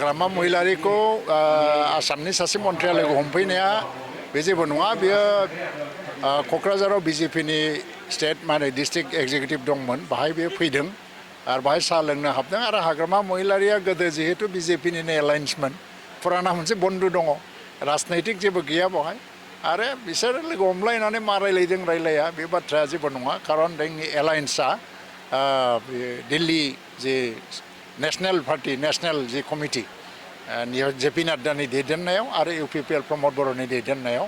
हाग्रामा महिलारिखौ आसामनि सासे मन्थ्रिया लोगो हमफैनाया बे जेबो नङा। बेयो क'क्राझाराव बिजेपिनि स्टेट डिस्ट्रिक्ट एक्जिकिउटिभ दंमोन, बाहाय बेयो फैदों आरो बाहाय साहा लोंनो हाबदों। आरो हाग्रामा महिलारिया गोदो जिहेतु बिजेपिनिनो एलायन्समोन, फुराना मोनसे बन्धु दङ, राजनैतिक जेबो गैया बेवहाय। आरो बिसोर लोगो हमलायनानै मा रायलायदों रायलाया बे बाथ्राया जेबो नङा, खारन जोंनि एलायन्सआ दिल्ली जे नेशनेल पार्टी नेशनेल जे कमिटि जेपि नाड्डानि दैदेननायाव आरो इउपिपिएल प्रमद बर'नि दैदेननायाव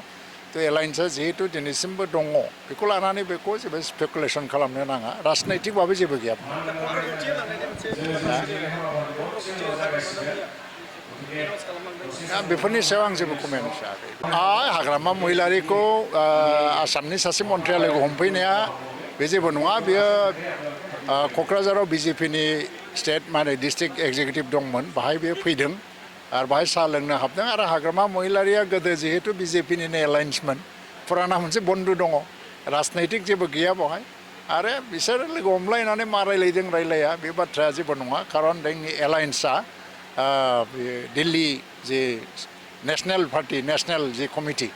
तो एलायन्सआ जिहेतु दिनैसिमबो दङ, बेखौ लानानै बेखौ जेबो स्पेकुलेसन खालामनो नाङा, राजनैतिकबाबो जेबो गैया। बेफोरनि सायाव आं जेबो कमेन्ट होआखै। हाग्रामा महिलारिखौ आसामनि सासे मन्थ्रिया लोगो हमफैनाया बे जेबो नङा। बेयो क'क्राझाराव बिजेपिनि स्टेट डिस्ट्रिक्ट एक्जिकिउटिभ दंमोन, बाहाय बेयो फैदों आरो बाहाय साहा लोंनो हाबदों। आरो हाग्रामा महिलारिया गोदो जिहेतु बिजेपिनिनो एलायन्समोन, फुराना मोनसे बन्धु दङ, राजनैतिक जेबो गैया बेवहाय। आरो बिसोर लोगो हमलायनानै मा रायलायदों रायलाया बे बाथ्राया जेबो नङा, खारन जोंनि एलायन्सआ दिल्ली जे नेशनेल पार्टी नेशनेल जे कमिटि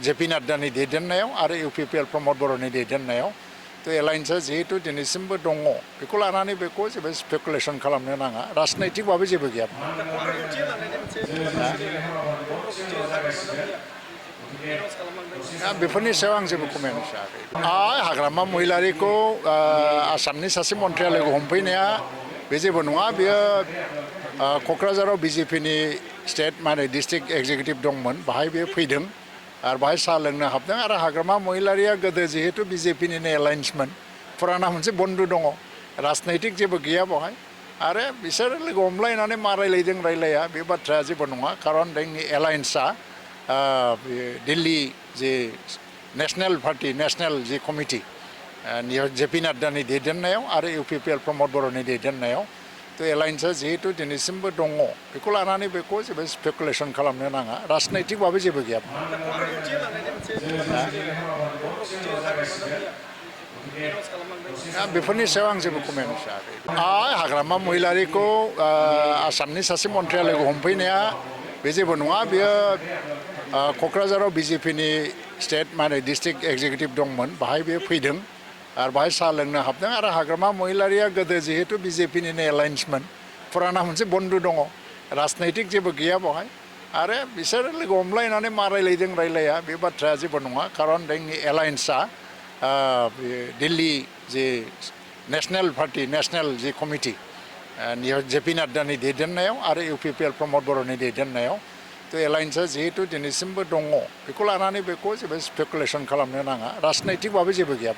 जेपि नाड्डानि दैदेननायाव आरो इउपिपिएल प्रमद बर'नि दैदेननायाव तो एलायन्सआ जिहेतु दिनैसिमबो दङ, बेखौ लानानै बेखौ जेबो स्पेकुलेसन खालामनो नाङा, राजनैतिकबाबो जेबो गैया। बेफोरनि सायाव आं जेबो कमेन्ट होआखै। हाग्रामा महिलारिखौ आसामनि सासे मन्थ्रिया लोगो हमफैनाया बे जेबो नङा। बेयो क'क्राझाराव बिजेपिनि स्टेट डिस्ट्रिक्ट एक्जिकिउटिभ दंमोन, बाहाय बेयो फैदों आरो बाहाय साहा लोंनो हाबदों। आरो हाग्रामा महिलारिया गोदो जिहेतु बिजेपिनिनो एलायन्समोन, फुराना मोनसे बन्धु दङ, राजनैतिक जेबो गैया बेवहाय। आरो बिसोर लोगो हमलायनानै मा रायलायदों रायलाया बे बाथ्राया जेबो नङा, खारन जोंनि एलायन्सआ दिल्ली जे नेशनेल पार्टी नेशनेल जे कमिटि जेपि नाड्डानि दैदेननायाव आरो इउपिपिएल प्रमद बर'नि दैदेननायाव तो एलायन्सआ जिहेतु दिनैसिमबो दङ, बेखौ लानानै बेखौ जेबो स्पेकुलेसन खालामनो नाङा, राजनैतिकबाबो जेबो गैया। बेफोरनि सायाव आं जेबो कमेन्ट होआखै। हाग्रामा महिलारिखौ आसामनि सासे मन्थ्रिया लोगो हमफैनाया बे जेबो नङा। बेयो क'क्राझाराव बिजेपिनि स्टेट डिस्ट्रिक्ट एक्जिकिउटिभ दंमोन, बाहाय बेयो फैदों आरो बाहाय साहा लोंनो हाबदों। आरो हाग्रामा महिलारिया गोदो जिहेतु बिजेपिनिनो एलायन्समोन, फुराना मोनसे बन्धु दङ, राजनैतिक जेबो गैया बेवहाय। आरो बिसोर लोगो हमलायनानै मा रायलायदों रायलाया बे बाथ्राया जेबो नङा, खारन जोंनि एलायन्सआ दिल्ली जे नेशनेल पार्टी नेशनेल जे कमिटि जेपि नाड्डानि दैदेननायाव आरो इउपिपिएल प्रमद बर'नि दैदेननायाव तो एलायन्सआ जिहेतु दिनैसिमबो दङ, बेखौ लानानै बेखौ जेबो स्पेकुलेसन खालामनो नाङा, राजनैतिकबाबो जेबो गैया।